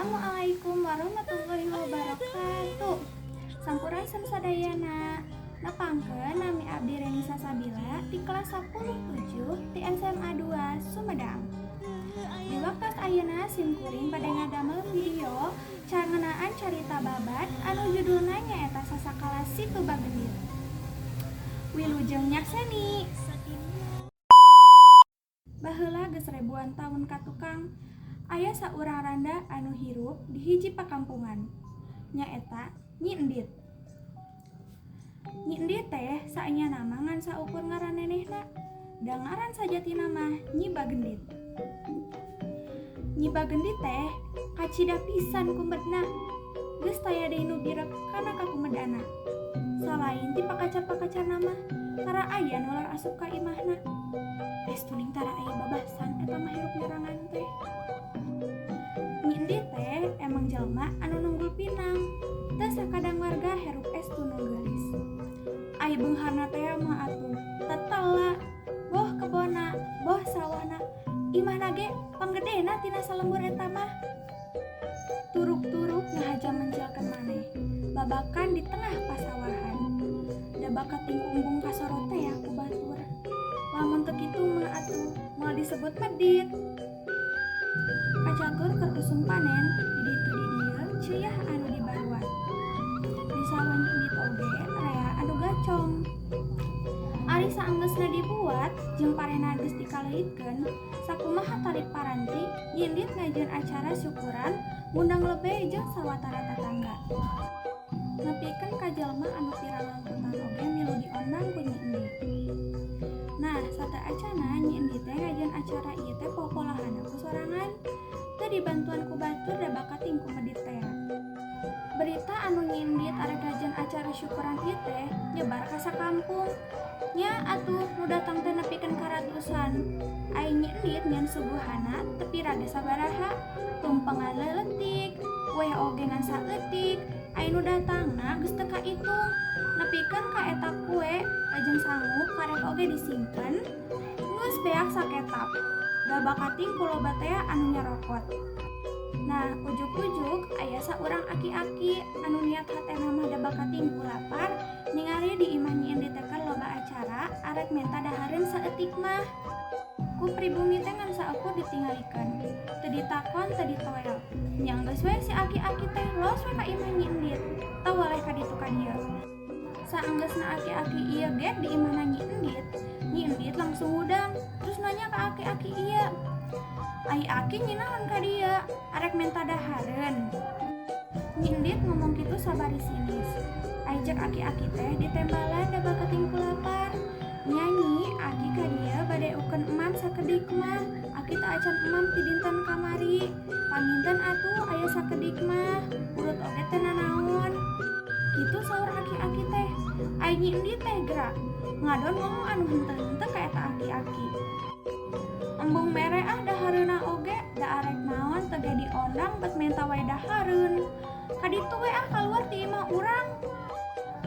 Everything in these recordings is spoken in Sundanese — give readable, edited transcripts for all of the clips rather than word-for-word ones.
Assalamualaikum warahmatullahi wabarakatuh. Sampurasun sadayana. Nepangkeun, nami abdi Renisa Sabila di kelas 10 di SMA 2 Sumedang. Di waktu ayeuna sim kuring bade ngadamel video ngeunaan carita babad anu judulna nyaeta Sasakala Situ Bagendit. Wilujeng nyakseni. Baheula geus ribuan tahun ka tukang, aya saurang randa anu hirup di hiji pakampungan, nyaeta Nyi Endit. Nyi Endit teh saenyana mah ngan saukur ngaran nenehna, da ngaran sajatina mah Nyi Bagendit. Nyi Bagendit teh kacida pisan kumedna. Geus taya deui nu birek kana kakumedana. Salain ti pakacar-pakacarna mah, tara aya nu ulah asup ka imahna. Estu ning tara aya babasan eta mah hirup nyerangan teh. Nyi Endit teh emang jelema anu nunggul pinang. Teu sakadang warga hirup estu nu geulis. Ai beungharna teh mah atuh tetela, boh kebonna, boh sawahna, imahna ge panggedena tina salembur eta mah. Turuk-turuk ngahaja mencilkeun maneh, babakan di tengah pasawahan. Da bakating ku embung kasorot teh ku batur. Lamun teu kitu mah atuh moal disebut medit. Kacatur keur usum panen, di ditu di dieu ceuyah anu dibaruan. Di sawah Nyi Endit oge rea anu gacong. Ari saenggeusna dibuat jeung parena geus dikaleuitkeun, sakumaha tali paranti, Nyi Endit ngajieun acara syukuran ngundang lebe jeung sawatara tatangga. Nepikeun ka jalma anu pirang langkutan oge milu diondang ku Nyi Endit. Nah, sateuacanna Nyi Endit teh ngajieun acara ieu teh popolahana ku sorangan. Teu dibantuan ku batur da bakating ku medit tea. Berita anu Nyi Endit arek ngajieun acara syukuran ieu teh nyebar ka sakampung. Nya atuh nu datang teh nepikeun ka ratusan. Ai Nyi Endit nyieun suguhanna teu pira ge sabaraha, tumpengan leuletik, kue oge ngan saeutik. Ai nu datangna geus teu kaitung. Nepikeun ka eta kue jeung sangu karek oge disimpen, geus beak saketap. Da bakating ku loba tea anu nyarokot. Nah, ujug-ujug aya saurang aki-aki anu niat hatena mah da bakating ku lapar, ningali di imah Nyi Endit teh keur loba acara, arek menta dahareun saeutik mah. Ku pribumi teh ngan saukur ditingalikeun, teu ditakon, teu ditoel. Nya geus we si aki-aki teh los we ka imah Nyi Endit, teu waleh ka ditu ka dieu. Saenggeusna aki-aki ieu ge di imahna Nyi Endit, Nyi Endit langsung ngudang, terus nanya ka aki-aki ieu, "Ai aki nyinaon ka dieu? Arek menta dahareun?" Nyi Endit ngomong kitu sabari sinis. Ai cek aki-aki teh ditembalan da bakating ku lapar. "Nya Nyi, aki ka dieu bade ukeun emam sakedik mah. Aki teu acan emam ti dinten kamari. Panginten atuh aya sakedik mah, urut oge teu nanaon." Kitu saur aki-aki teh. Ai Nyi Endit teh gerak ngadon ngomong anu henteu-henteu ka eta aki-aki. "Embung mere ah dahareunna oge, da arek naon teu ge diondang bet menta wae dahareun. Kaditu we ah kaluar ti imah urang."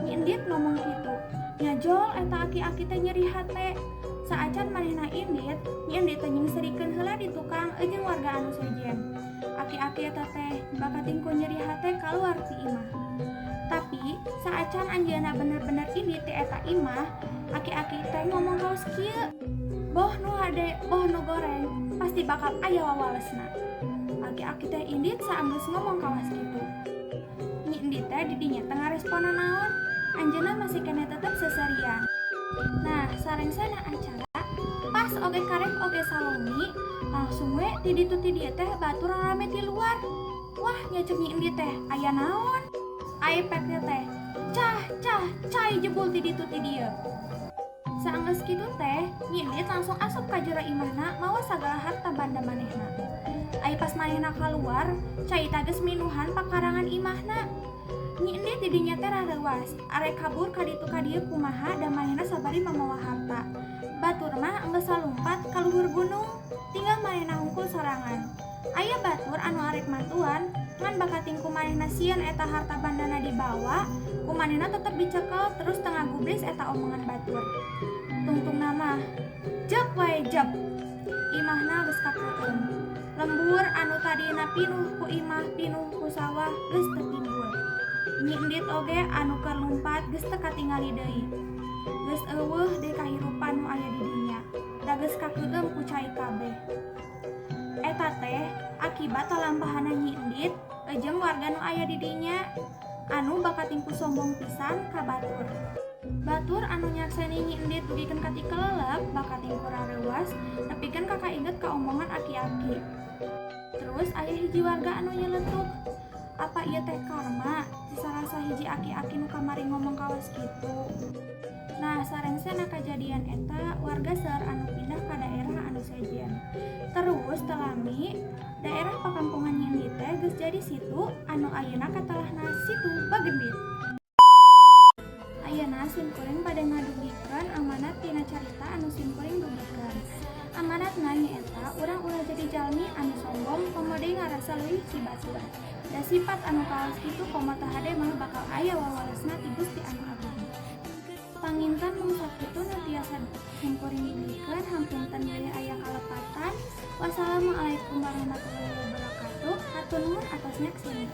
Nyi Endit ngomong kitu. Nyajol eta aki-aki teh nyeri hate. Saacan manehna indit, Nyi Endit teh nyingserikeun heula di tukang jeung warga anu sejen. Aki-aki eta teh bakating ku nyeri hate kaluar ti imah. Tapi saacan anjeunna bener-bener indit ti eta imah, aki-aki teh ngomong kawas kieu, "Boh nu hade, boh nu goreng, pasti bakal aya wawalesna." Aki-aki teh indit saenggeus ngomong kawas kitu. Nyi Endit teh di dinya teu ngarespon naon. Anjeunna masih keneh tetep seserian. Nah, sarengsena acara pas oge karek oge sawengi, langsung we ti ditu ti dieu teh batur rame ti luar. Wah, nya cek Nyi Endit teh aya naon? Ai pek teh cah cah cai jebul ti ditu ti dieu. Saenggeus kitu teh, Nyi Endit langsung asup ka jero imahna mawa sagala harta banda manehna. Ai pas manehna kaluar, cai teh geus minuhan pakarangan imahna. Nyi Endit di dinya teh rareuwas, arek kabur ka ditu ka dieu kumaha da manehna sabari mamawa harta. Batur mah enggeus salumpat ka luhur gunung, tinggal manehna hungkul sorangan. Aya batur anu arek mantuan, ngan bakating ku manehna sieun eta harta bandana dibawa, ku manehna tetep dicekel terus teu ngagubris eta omongan batur. Tungtungna mah jep wae jep. Imahna geus kakeueum. Lembur anu tadina pinuh ku imah, pinuh ku sawah, geus teu timbul. Nyi Endit oge anu keur lumpat geus teu katingali deui. Geus euweuh deui kahirupan nu aya di dinya, da geus kakeueum ku cai kabeh. Eta teh akibat lalampahana Nyi Endit jeung warga nu aya di dinya anu bakating ku sombong pisan ka batur. Batur anu nyakseni Nyi Endit dugikeun ka tikelelep bakating ku rareuwas nepikeun ka kainget ka omongan aki-aki. Terus aya hiji warga anu nyeletuk, "Apa ieu teh karma ti salah sahiji aki-aki nu kamari ngomong kawas kitu?" Nah, sarengsena kajadian eta, warga seueur anu pindah ka daerah anu sejen. Terus teu lami daerah pakampungan Nyi Endit teh geus jadi situ anu ayeuna katelahna Situ Bagendit. Ayeuna simkuring bade ngadugikeun amanat tina carita anu simkuring dugikeun. Amanatna nyaeta urang ulah jadi jalmi anu sombong, komo deui ngarasa leuwih ti batur. Da sifat anu kawas kitu komo teu hade mah bakal aya wawalesna ti Gusti Anu Agung. Panginten mung sakitu nu tiasa simkuring dugikeun, hapunten bilih aya kalepatan. Wassalamualaikum warahmatullahi wabarakatuh. Hatur nuhun atos nyakseni.